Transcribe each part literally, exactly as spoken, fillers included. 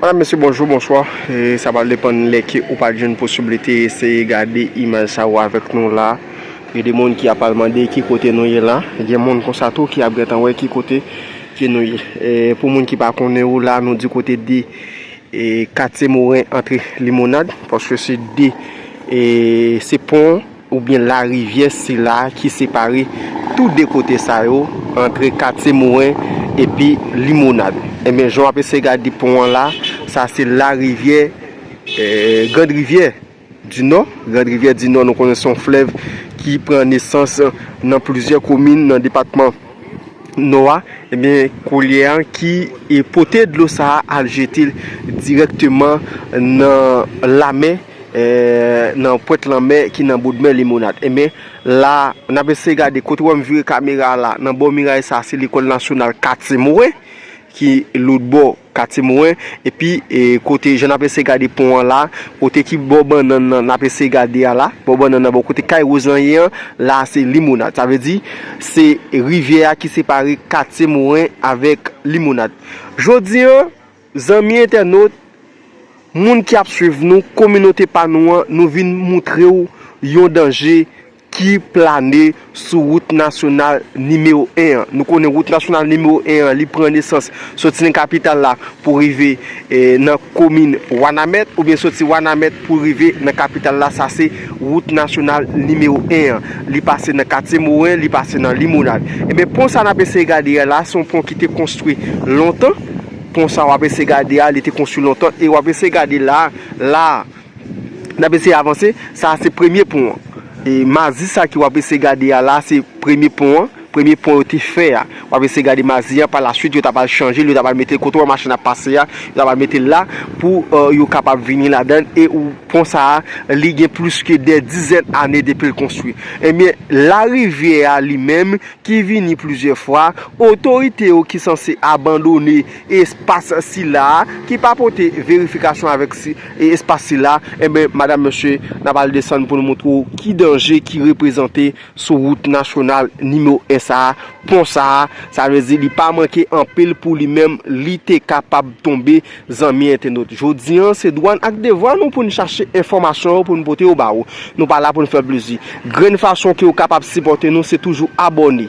Madam, mesye, bonjou, bonswa. E sa pral depann lè ke ou pral jwenn posiblite eseye gade imaj sa yo avèk nou la. Gen de moun ki ap al mande ki kote nou ye la. Gen moun konsa tou ki ap gentan wè ki kote ke nou ye. E pou moun ki pa konnen yo la, nou di kote de e, Katye Moren antre Limonad, paske se de, e, se pon oubyen larivyè sila ki separe tou de kote sa yo, antre Katye Moren epi Limonad. Ebyen, jan w ap eseye gade pon an la, sa se larivyè, e, Grand Rivière du Nord. Grand Rivière du Nord, nou konnen se yon flèv ki pran nesans nan plizyè komin nan depatman Nò a, ebyen, koulye a ki e pote dlo sa a al jete l dirèkteman nan lamè, e, nan pwent lanmè ki nan Bodmè Limonad. Ebyen, la, n ap eseye gade kote w wè m vire kamera a la, nan bò miray sa a, se Lekòl Nasyonal Katye Moren, ki lòt bò Katye Moren, epi, e, kote jan n ap eseye gade pon an la, kote ki bò bannann nan, n ap eseye gade a la, bò bannann nan, bò kote Kay Woz lan ye an, la se Limonad. Sa vle di, se rivyè a ki separe Katye Moren avèk Limonad. Jodi an, zanmi entènot, moun ki ap swiv nou, kominote pa nou an, nou vin moutre w yon danje ki plane sou wout nasyonal nimewo en an. Nou konnen wout nasyonal nimewo en an, li pran nesans soti nan kapital la pou rive, e, nan komin Wanament, oubyen soti Wanament pou rive nan kapital la. Sa se wout nasyonal nimewo en an. Li pase nan Katye Moren, li pase nan Limonad. Ebyen, pon sa n ap eseye gade a la, se yon pon ki te konstwi lontan. Pon sa w ap eseye gade a, li te konstwi lontan. E w ap eseye gade la, la, n ap eseye avanse. Sa a se premye pon an. E mazi sa ki w ap eseye gade a la, se premye pon an. Premye pon yo te fè a. W ap eseye gade mazi an, pa laswit, yo ta pral chanje l, yo ta pral mete l kote w wè machin ap pase a, yo ta pral mete l la pou, e, yo kapab vini ladan l. E ou, pon sa a, li gen plis ke dè dizèn ane depi l konstwi. Ebyen, larivyè a li menm, ki vini plizyè fwa, otorite yo ki sanse abandone espas sila a, ki pa pote verifikasyon avèk si, e espas sila, ebyen, madanm, mesye, n ap al desann pou nou montre w ki danje ki reprezante sou wout nasyonal nimewo en sa a, pon sa a, sa vle di li pa manke anpil pou li menm, li te kapab tonbe, zanmi entènot. Jodi an, se dwa n ak devwa nou pou n chache enfòmasyon yo pou n pote yo ba ou. Nou pa la pou n fè plezi. Grenn fason ke w kapab sipòte nou, se toujou abòne.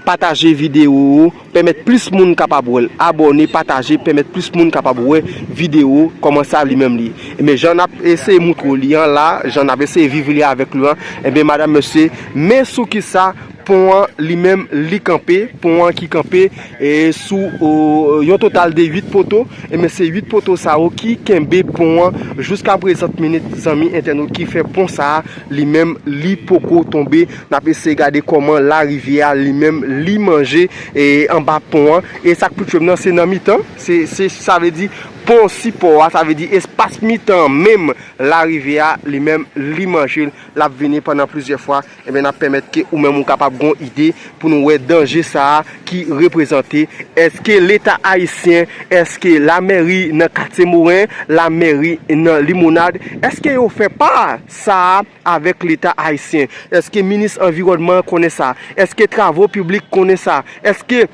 Pataje videyo yo, pèmèt plis moun kapab wè l. Abòne, pataje, pèmèt plis moun kapab wè videyo, kòman sa li menm li ye. Ebyen, jan n ap eseye moutre w li an la, jan n ap eseye viv li avèk nou an, ebyen, madanm, mesye, men sou kisa pon an li menm li kanpe, pon an ki kanpe, e, sou, o, yon total de uit poto, ebyen, se uit poto sa yo ki kenbe pon an jiska prezan minit, zanmi entènot, ki fè pon sa a li menm li poko tonbe. N ap eseye gade kòman larivyè a li menm li manje, e, anba pon an. E sa k pi tchwem nan, se nan mitan. Se, se, sa vle di pon sipò a, sa vle di espas mitan an menm larivyè a li menm li manje l. L ap vini pandan plizyè fwa. Ebyen, n ap pèmèt ke ou menm ou kapab gon ide pou nou wè danje sa a ki reprezante. Èske Leta ayisyen, èske lamèri nan Katye Moren, lamèri nan Limonad, èske yo fè pa sa a avèk Leta ayisyen? Èske minis anviwònman an konnen sa? Èske travo piblik konnen sa? Èske,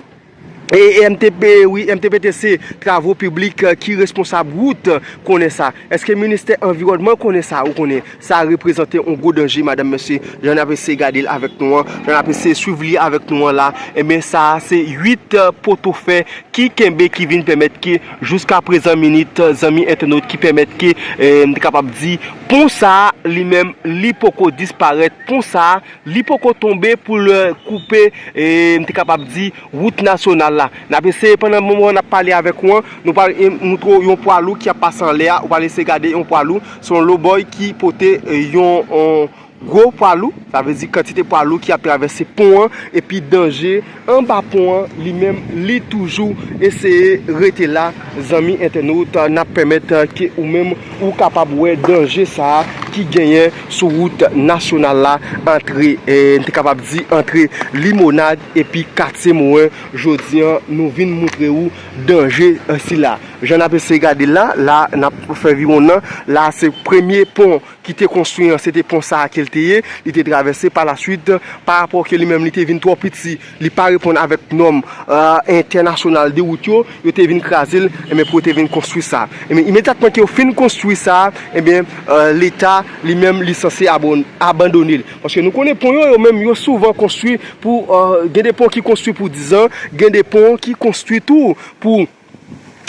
e, M T P, wi, M T P T C, travo piblik, e, ki responsab wout, e, konnen sa? Èske ministè anviwònman konnen sa? Ou konnen sa reprezante yon gwo danje, madanm, mesye, jan n ap eseye gade l avèk nou an, jan n ap eseye swiv li avèk nou an la. Ebyen, sa a se uit, e, poto fè ki kenbe, ki vin pèmèt ke jiska prezan minit, zanmi entènot, ki pèmèt ke, e, m te kapab di, pon sa a li menm, li poko disparèt. Pon sa a, li poko tonbe pou l koupe, e, m te kapab di, wout nasyonal la. N ap eseye, pandan moman n ap pale avèk ou an, nou pral, e, moutre w yon pwa lou ki ap pase anlè a. Ou pral eseye gade yon pwa lou. Se yon lobòy ki pote, e, yon, yon gwo pwa lou, sa vle di kantite pwa lou ki ap travèse pon an, epi danje anba pon an, li menm, li toujou eseye rete la, zanmi entènot, n ap pèmèt, e, ke ou menm, ou kapab wè danje sa a ki genyen sou wout nasyonal la, antre, eh, n te kapab di, antre Limonad epi Katye Moren. Jodi an, nou vin moutre ou danje, eh, sila. Jan n ap eseye gade la, la, n ap fè viwonn nan. La, se premye pon ki te konstwi an, se te pon sa a ke l te ye. Li te travèse pa la swit, pa rapò ke li menm, li te vin twò piti, li pa reponn avèk nòm, eh, entènasyonal de wout yo, yo te vin kraze l, enben, pou yo te vin konstwi sa. Enben, imedyatman ke yo fin konstwi sa, enben, eh, Leta, li menm, li sanse abon-, abandone l. Paske nou konnen pon yo, yo menm, yo souvan konstwi pou, eh, gen de pon ki konstwi pou diz an, gen de pon ki konstwi tou pou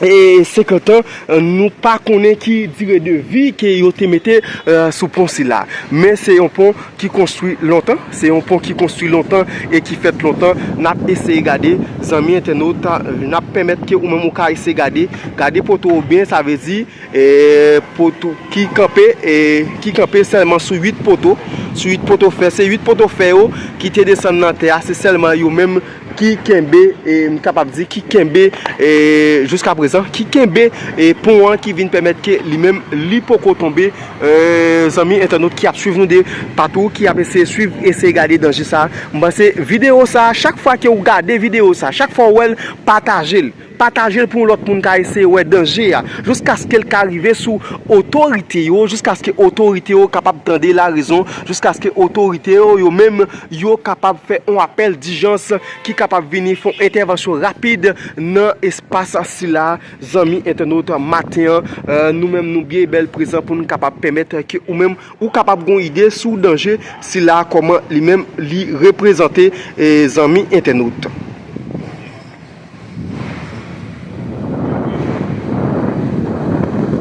e senkant an, nou pa konnen ki dire de vi ke yo te mete, eh, sou pon sila. Men se yon pon ki konstwi lontan, se yon pon ki konstwi lontan e ki fèt lontan. N ap eseye gade, zanmi entènot, n ap pèmèt ke ou menm ou ka eseye gade, gade poto yo byen, sa vle di, eh, poto ki kanpe, eh, ki kanpe sèlman sou uit poto, sou uit poto fè, se uit poto fè yo ki te desann nan tè a, se sèlman yo menm ki kenbe, e, m kapab di, ki kenbe, e, jiska prezan, ki kenbe, e, pon an ki vin pèmèt ke li menm li poko tonbe. E, zanmi entènot ki ap swiv nou de patou, ki ap eseye swiv, eseye gade danje sa. M panse videyo sa, chak fwa ke w gade videyo sa, chak fwa w wè l, pataje l. Pataje l pou yon lòt moun ka eseye wè danje a, jiskaske l ka rive sou otorite yo, jiskaske otorite yo kapab tande larezon, jiskaske otorite yo, yo menm, yo kapab fè yon apèl dijans ki kapab vini fè yon entèvansyon rapid nan espas sila, zanmi entènot, maten an, eh, nou menm nou byen bèl prezan pou n kapab pèmèt ke ou menm ou kapab gon ide sou danje sila, kòman li menm li reprezante, eh, zanmi entènot.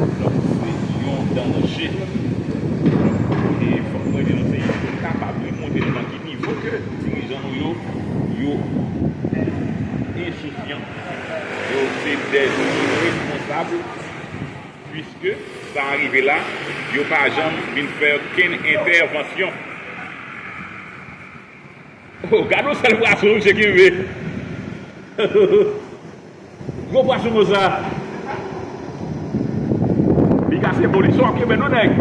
Donk, se yon danje. E fòk mwen denonse, pou n kapab remonte nan ki nivo ke dirijan nou yo, yo ensousyan, yo se dè iresponsab, piske sa rive la, yo pa janm vin fè okenn entèvansyon. Oh, gade yon sèl pwason, misye kenbe. Gwo pwason konsa. Li ka se polisyon w ap kenbe non, nèg.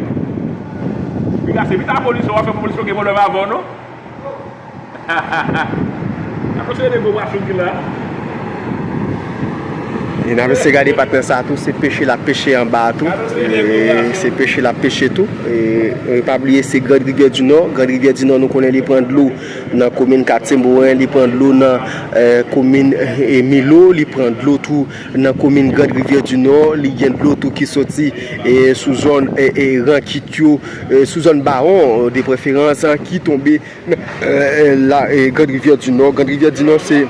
Li ka se pita polisyon w ap fè polisyon gen pwoblèm avè w non. Akoz se de gwo pwason ki la. E n ap eseye gade patnè sa tou, se peche l ap peche anba a tou. E se peche l ap peche tou. E, e pa bliye se Grand Rivière du Nord. Grand Rivière du Nord nou konnen li pran dlo nan komin Katye Moren, li pran dlo nan, eh, komin, eh, Milo, li pran dlo tou nan komin Grand Rivière du Nord, li gen dlo tou ki soti, eh, sou zòn, eh, eh, rankit yo, eh, sou zòn Bawon, eh, de preferans, eh, ki tonbe nan, eh, eh, la, eh, Grand Rivière du Nord. Grand Rivière du Nord se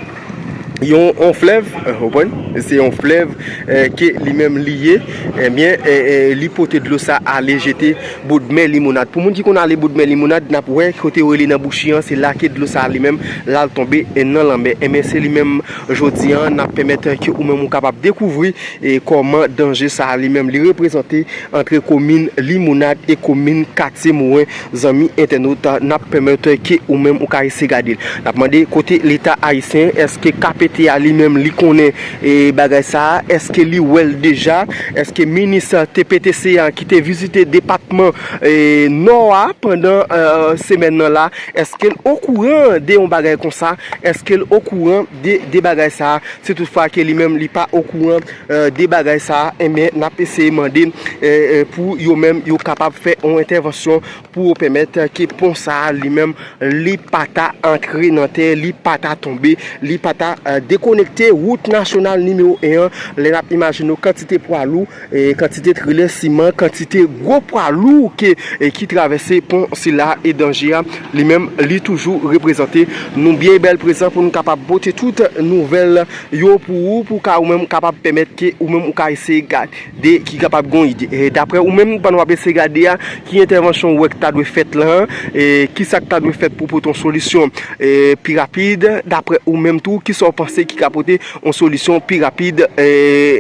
yon, yon flèv, eh, w konprann? Se yon flèv, eh, ke li menm li ye. Ebyen, eh, eh, li pote dlo sa ale jete Boudmè Limonad. Pou moun ki konn ale Boudmè Limonad, n ap wè kote yo rele nan Bouchi an, se la ke dlo sa li menm l al tonbe, eh, nan lanmè. Ebyen, se li menm jodi an, n ap pèmèt ke ou menm ou kapab dekouvri, eh, kòman danje sa li menm li reprezante antre komin Limonad e komin Katye Moren. Zanmi entènot, n ap pèmèt ke ou menm ou ka eseye gade l. N ap mande kote Leta ayisyen, èske K P T a li menm li konnen, eh, bagay sa a? Èske li wè l deja? Èske minis T P T C a ki te vizite depatman, eh, Nò a pandan, eh, semèn nan la, èske l okouran de yon bagay konsa? Èske l okouran de, de bagay sa a? Si toutfwa ke li menm li pa okouran, eh, de bagay sa a, enben, n ap eseye mande, eh, eh, pou yo menm yo kapab fè yon entèvansyon pou yo pèmèt ke pon sa a li menm li pa ta antre nan tè, li pa ta tonbe, li pa ta, eh, dekonekte wout nasyonal nimewo en an. Lè n ap imajine w kantite pwa lou, eh, kantite trelè siman, kantite gwo pwa lou ke, eh, ki travèse pon sila e danje a, li menm li toujou reprezante. Nou byen bèl prezan pou nou kapab pote tout nouvèl yo pou ou, pou ka ou menm kapab pèmèt ke ou menm ou ka eseye gade, ki kapab gon ide. E daprè ou menm, pandan w ap eseye gade a, ki entèvansyon ou wè ki ta dwe fèt la, e ki sa k ta dwe fèt pou pote yon solisyon, e, pi rapid? Daprè ou menm tou, ki sa w panse ki ka pote yon solisyon pi rapid, e,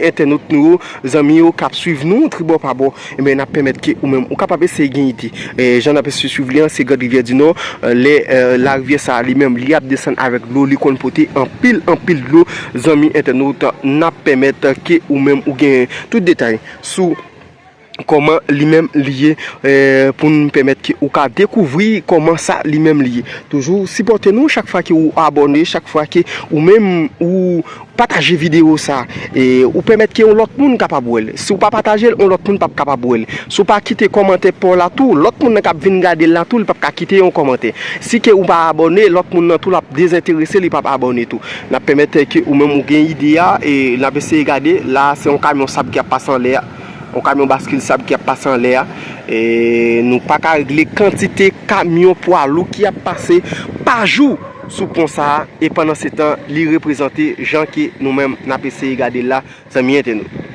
entènot nou yo, zanmi yo k ap swiv nou tribò pa bò? Ebyen, n ap pèmèt ke ou menm ou kapab eseye gen ide. E, jan n ap eseye swiv li an, se Grand Rivière du Nord. E, lè, e, larivyè sa a li menm, li ap desann avèk dlo, li konn pote anpil, anpil dlo. Zanmi entènot, n ap pèmèt ke ou menm ou gen tout detay sou kòman li menm li ye, eh, pou n pèmèt ke ou ka dekouvri kòman sa li menm li ye. Toujou sipòte nou chak fwa ke ou abòne, chak fwa ke ou menm ou pataje videyo sa, e ou pèmèt ke yon lòt moun kapab wè l. Si w pa pataje l, yon lòt moun p ap kapab wè l. Si w pa kite kòmantè pa w la tou, lòt moun nan k ap vin gade l la tou, li p ap ka kite yon kòmantè. Si ke ou pa abòne, lòt moun nan tou l ap dezenterese, li p ap abòne tou. N ap pèmèt ke ou menm ou gen ide a, e n ap eseye gade. La, se yon kamyon sab ki ap pase anlè a. Yon kamyon baskil sab ki ap pase anlè a. E nou pa ka regle kantite kamyon pwa lou ki ap pase pa jou sou pon sa a. E pandan se tan, li reprezante jan ke nou menm n ap eseye gade l la, zanmi entènot.